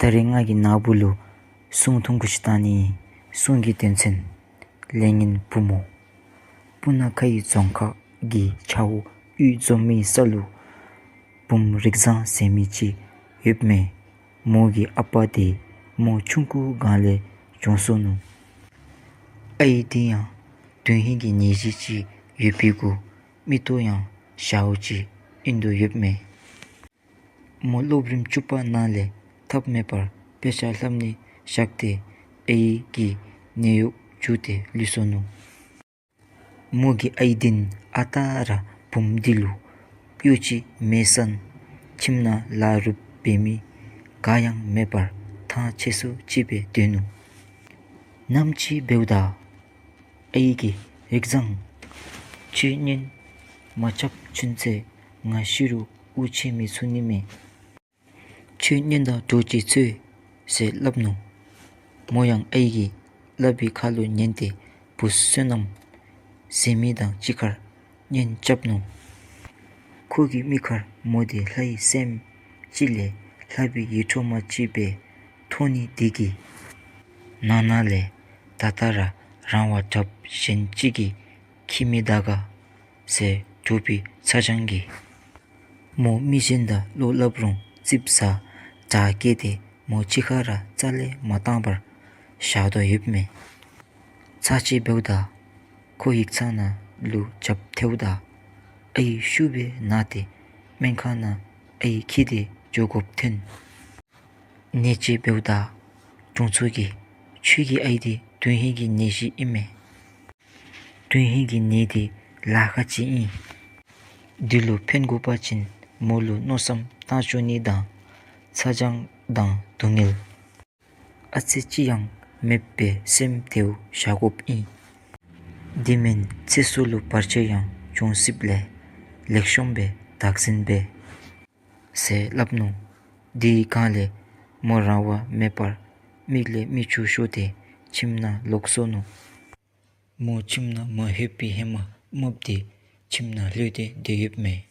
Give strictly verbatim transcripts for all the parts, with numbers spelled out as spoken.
ད་རེས་ང་གིས་ནཱ་བུ་ལུ་སྲུང་ཐུང་ཀུ་ཅིག་བཏང་ནི། སྲུང་གི་དོན་ཚན། ལས་ངན་བུ་མོ། སྤུ་ན་ཁ་ཡི་རྫོང་ཁག་གི་ཆ་བོ་དབུས་འཛོམས་མི་ས་ལུ་བུམོ་རིག་བཟང་ཟེར་མི་ཅིག་ཡོདཔ་མས། མོ་གི་ཨ་པ་དེ་མོ་ཆུང་ཀུ་སྒང་ལས་གྱོངས་སོ་ནུག། ཨའི་དེ་ཡང་དོན་ཧིང་གི་ནད་གཞི་ཅིག་ཡོད་པའི་གུ་མིག་ཏོ་ཡང་ཞརཝ་ཅིག་ཨིན་དོ་ཡོདཔ་མས། མོ་སློབ་རིམ་བཅུ་པ་ནང་ལས་ཐབས་མེད་པར་དཔེ་ཆ་ལྷབ་ནི་བཞག་སྟེ་ཨའི་གི་ནད་གཡོག་འཇུ་སྟེ་ལུས་སོ་ནུག། མོ་གི་ཨའི་དེ་ཨ་རྟག་ར་བུམོ་དེ་ལུ་གཡོག་ཅིག་མེད་སར་ཁྱིམ་ནང་ལཱ་རུབ་འབད་མི་ག་ཡང་མེད་པར་ཐང་ཆད་སུ་ཅིག་སྦེ་སྡོད་ནུག། ནམ་ཅིག་འབདཝ་ད་ཨའི་གིས་རིག་བཟང་ཁྱོད་གཉེན་མ་རྐྱབ་ཚུན་ཚོད་ང་ཤི་རུང་དབུགས་ཆད་མི་ཚུགས་ནི་མས། ཁྱོད་གཉེན་དང་གྲོགས་ཅིག་འཚོལ་ཟེར་སླབ་ནུག། མོ་ཡང་ཨའི་གིས་སླབ་པའི་ཁ་ལུ་ཉན་ཏེ་བུ་བསོད་ནམས་ཟེར་མི་དང་གཅིག་ཁར་གཉེན་རྐྱབ་ནུག། ཁོ་གི་མིག་ཁར་མོ་དེ་ལྷའི་སྲསམོ་ཅིག་ལས་ལྷག་པའི་ཡིད་འཕྲོག་མ་ཅིག་སྦེ་མཐོང་ནི་དེ་གིས་ནང་ན་ལས་ད་ལྟ་ར་རང་དབང་དྲགཔ་གཞན་ཅིག་གིས་འཁྱིད་མི་ད་ག་ཟེར་དོགས་པའི་ཚ་གྱང་གིས་མོ་མི་གཞན་དང་བློ་སླབ་རུང་ཙིགཔ་ཟ་དྲག་སྐྱེས་ཏེ་མོ་གཅིག་ཁར་ར་རྩ་ལས་མ་བཏང་པར་བཞག་དོ་ཡོདཔ་མས། ཚར་ཅིག་འབདཝ་ད་ཁོ་ཡིག་ཚང་ནང་ལུ་རྐྱབ་ཐལཝ་ད་ཨའི་ཤུགས་སྦེ་ན་སྟེ་སྨན་ཁང་ནང་ཨའི་འཁྱིད་དེ་འགྱོ་དགོཔ་ཐོན། ནད་ཅིག་འབདཝ་ད་དྲུང་འཚོ་གིས་ཁྱོད་ཀྱི་ཨའི་དེ་དོན་ཧིང་གི་ནད་གཞི་ཨིན་མས། དོན་ཧིང་གི་ནད་དེ་ལཱ་ཁག་ཅིག་ཨིན། དེ་ལུ་ཕན་དགོ་པ་ཅིན་མོ་ལུ་མནོ་བསམ་བཏང་བཅུག་ནི་དང་ཚ་གྱང་དང་སྡུག་བསྔལ་ཨ་ཙི་ཅིག་ཡང་མེདཔ་སྦེ་སེམས་བདེཝ་བཞག་དགོཔ་ཨིན། དེ་མེན་ཚེ་སྲོག་ལུ་བར་ཆད་ཡང་འབྱུང་སྲིདཔ་ལས་ལེགས་ཤོམ་སྦེ་བདག་འཛིན་འབད་ཟེར་སླབ་ནུག། དེའི་སྒང་ལས་མོ་རང་དབང་མེད་པར་མིག་ལས་མིག་ཆུ་ཤོར་ཏེ་ཁྱིམ་ནང་ལོག་སོ་ནུག། མོ་ཁྱིམ་ནང་མ་ལྷོད་པའི་ཧེ་མ་རྨགཔ་དེ་ཁྱིམ་ནང་ལྷོད་དེ་སྡོད་ཡོདཔ་མས།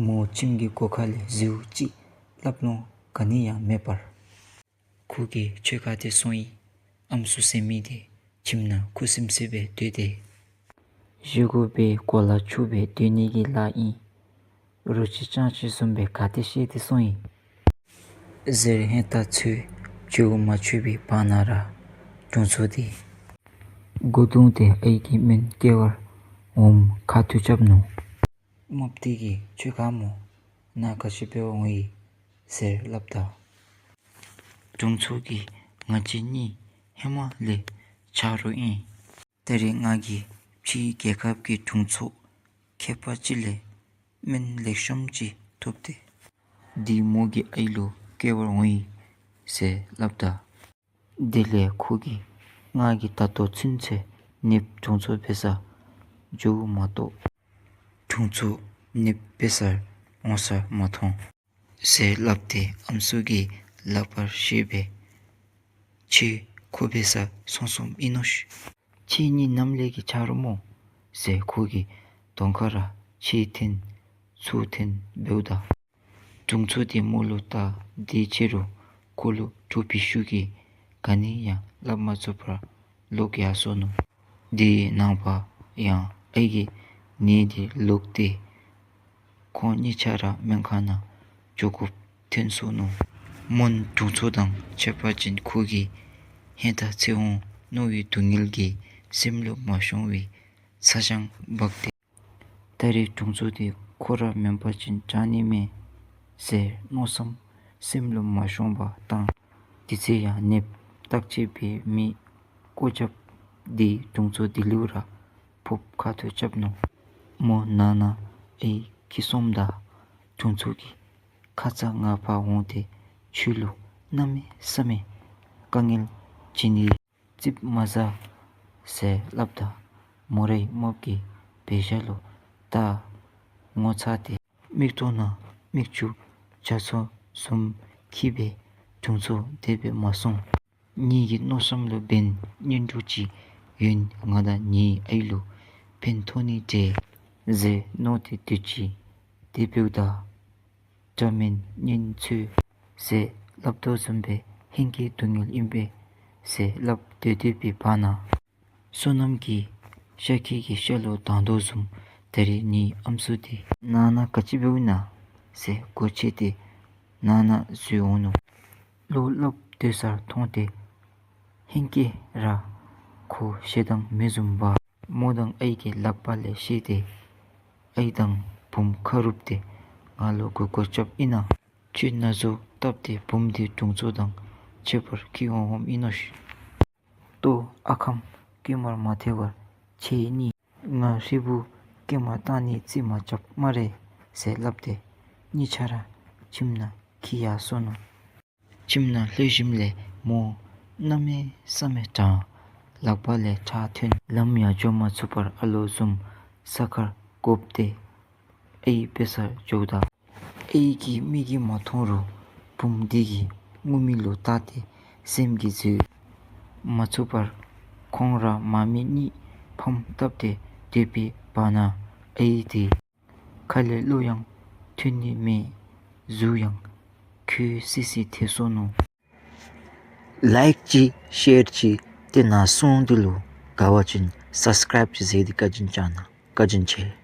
མོ་ཁྱིམ་གྱི་སྒོ་ཁ་ལས་གཟིགསཝ་ཅིག་སླབ་ལོང་ག་ནི་ཡང་མེད་པར་ཁོ་གིས་ཁྱོད་ག་ཏེ་སོང་ཡི། ཨམ་སྲུ་ཟེར་མི་དེ་ཁྱིམ་ནང་ཁུ་སིམ་སི་སྦེ་སྡོད་དེ་བཞེས་སྒོ་འབད་གོ་ལ་འཁྱུ་སྦེ་སྡོད་ནི་གི་ལཱ་ཨིན། རོ་ཁྱི་སྤྱང་ཁྱི་བཟུམ་སྦེ་ག་ཏེ་ཤེས་ཏེ་སོང་ཡི་ཟེར་ཧན་ཏ་ཚུ་བརྗེད་མ་ཆོག་པའི་བར་ན་ར་དྲུང་འཚོ་དེ་སྒོ་བརྡུང་སྟེ་ཨའི་གི་མིང་བཀོད་པར་འོངམ་ཁ་ཐུག་རྐྱབ་ནུག། རྨགཔ་དེ་གིས་ཁྱོད་ག་སྨོ། ནཱ་ག་ཅི་འབད་བར་འོང་ཡི་ཟེར་སླབ་ད་དྲུང་འཚོ་གིས་ང་བཅས་གཉིས་ཧེ་མ་ལས་ཆ་རོགས་ཨིན། ད་རེས་ང་གིས་ཕྱིའི་རྒྱལ་ཁབ་ཀྱི་དྲུང་འཚོ་མཁས་པ་ཅིག་ལས་སྨན་ལེགས་ཤོམ་ཅིག་ཐོབ་སྟེ་འདི་མོ་གི་ཨའི་ལུ་བཀོད་པར་འོང་ཡི་ཟེར་སླབ་ད། དེ་ལས་ཁོ་གིས་ང་གིས་ད་ལྟོ་ཚུན་ཚོད་ནདཔ་དྲུང་འཚོ་འབད་སར་འགྱོཝ་མ་གཏོགས་དྲུང་འཚོ་ནདཔ་འབད་སར་འོང་ས་མ་མཐོང་ཟེར་སླབ་སྟེ་ཨམ་སྲུ་གི་ལག་པར་བཞེས་སྦེ་ཁྱོད་ཁོ་འབད་སར་སོང་སོངམ་ཨིན་ནོ་ཤིག། ཁྱེད་གཉིས་ནམ་ལས་ཀྱི་ཆ་རོགས་སྨོ་ཟེར་ཁོ་གིས་གདོང་ཁར་ར་ཕྱེ་འཐེན་ཚུར་འཐེན་འབདཝ་ད་དྲུང་འཚོ་དེ་མོ་ལུ་བལྟ་སྟེ་ཕྱི་རུ་ཁོ་ལུ་དྲོ་པའི་ཤུགས་ཀྱིས་ག་ནི་ཡང་སླབ་མ་ཚུགས་པར་ལོག་ཡར་སོ་ནུག། དེའི་ནངས་པ་ཡང་ཨའི་གི་ནད་དེ་ལོག་སྟེ་ཁོང་གཉིས་ཆ་ར་སྨན་ཁང་ནང་འགྱོ་དགོཔ་ཐོན་སོ་ནུག། སྨོན་དྲུང་འཚོ་དང་ཕྱད་པ་ཅིན་ཁོ་གིས་ཧན་ཏ་ཚེ་འོང་མནོ་བའི་སྡུག་བསྔལ་གྱིས་སེམས་ལུ་མ་ཤོང་བའི་ཚ་གྱང་འབག་སྟེ་ད་རེས་དྲུང་འཚོ་དེ་ཁོ་ར་མེན་པ་ཅིན་དྲག་ནི་མས་ཟེར་མནོ་བསམ་སེམས་ལུ་མ་ཤོང་པར་བཏང་། དེ་ཚེ་ཡང་ནདཔ་བརྟག་དཔྱད་འབད་མི་སྐོར་རྐྱབ་དེ་དྲུང་འཚོ་དེ་ལུ་ར་ཕོགཔ་ཁ་ཐུག་རྐྱབ་ནུག། མོ་ནང་ན་ཨའི་འཁྱིད་སོངམ་ད་དྲུང་འཚོ་གིས་ཁ་ཙ་ང་ཕར་འོང་སྟེ་ཁྱོད་ལུ་གནམ་མེད་ས་མེད་དཀའ་ངལ་བྱིན་ནི་ཙིགཔ་མ་ཟ་ཟེར་སླབ་ད་མོ་རའི་རྨགཔ་གིས་འབད་བཞག་ལུ་བལྟ་ངོ་ཚ་སྟེ་མིག་ཏོ་ནང་མིག་ཆུ་རྒྱ་མཚོ་བཟུམ་འཁྱིལ་སྦེ་དྲུང་འཚོ་དེ་སྦེ་མ་སོང་། ངེ་གི་མནོ་བསམ་ལུ་འབདན་གཉེན་གྲོགས་ཅིག་ཡོད་ན་ང་དང་ངེའི་ཨའི་ལུ་ཕན་ཐོགས་ནི་འདྲས་ཟེར་མནོ་སྟེ་སྡོད་ཅི། དེ་འབདཝ་ད་འདྲ་མིན་གཉེན་འཚོལ་ཟེར་ སླབ་དོ་བཟུམ་སྦེ་ཧིང་གི་སྡུག་བསྔལ་ཨིན་པས་ཟེར་སླབ་སྟེ་སྡོད་པའི་བར་ན། བསོད་ནམས་ཀྱི་ཤ་ཁྱི་གི་ཤ་ལུ་དང་དོ་བཟུམ་ད་རིས་ངེའི་ཨམ་སྲུ་འདི་ནང་ན་ག་ཅི་འབདཝ་ཨིན་ན་ཟེར་སྒོ་ཕྱེ་སྟེ་ནང་ན་འཛུལ་འོང་ནུག། བློ་སླབ་སྡོད་སར་མཐོང་སྟེ་ཧིང་གིས་ར་ཁོ་ཞེ་སྡང་མེད་བཟུམ་འབད། མོ་དང་ཨའི་གི་ལག་པ་ལས་བཤེད་དེ་ཨའི་དང་བུམོ་ཁ་རུབ་སྟེ་ང་ལུ་མགུ་སྐོར་རྐྱབ་ཨིན་ན། ཁྱོད་ན་ཟུག་བཏབ་སྟེ་བུམོ་འདི་དྲུང་འཚོ་དང་ཁྱད་པར་ཁྱད་འོང་འོངམ་ཨིན་ནོ་ཤིག། ལྟོ་ཨ་ཁམས་སྐྱེལ་མར་མ་ཐལ་བར་ཁྱེད་གཉིས་ང་ཧྲིལ་བུ་སྐྱེལ་མ་བཏང་ནི་རྩིས་མ་རྐྱབ་སྨ་རེ་ཟེར་སླབ་སྟེ་གཉིས་ཆ་ར་ཁྱིམ་ནང་འཁྱིད་ཡར་སོ་ནུག། ཁྱིམ་ནང་ལྷོད་ཞིནམ་ལས་མོ་གནམ་མེད་ས་མེད་དྲང་། ལག་པ་ལས་ཁྲག་ཐོན། ལམ་ཡང་འགྱོ་མ་ཚུགས་པར་ཨ་ལོ་བཟུམ་ས་ཁར་བཀོབ་སྟེ་ཨའི་དཔེ་སར་འགྱོཝ་ད། ཨའི་གིས་མིག་གིས་མ་མཐོང་རུང་བུམོ་འདི་གི་ངུ་མི་ལུ་བལྟ་སྟེ་སེམས་ཀྱིས་བཟོད་མ་ཚུགས་པར་ཁོང་ར་མ་མི་གཉིས་ཕམ་བཏབ་སྟེ་སྡོད་པའི་བར་ན་ཨའི་དེ་ཁ་ལས་བློ་ཡང་ཐོན་ནི་མེད། གཟུགས་ཡང་ཁོལ་སི་སི་ཐལ་སོ་ནུག། ལའིཀ་ཅིག་ཤེར་ཅིག་ཏེ་ནཱ་སྲུང་འདི་ལུ་དགའ་བ་ཅིན་སབ་སི་ཀརའིབ་ཅིག་མཛད་དེ་བཀའ་དྲིན་བསྐྱང་གནང་། བཀའ་དྲིན་ཆེ།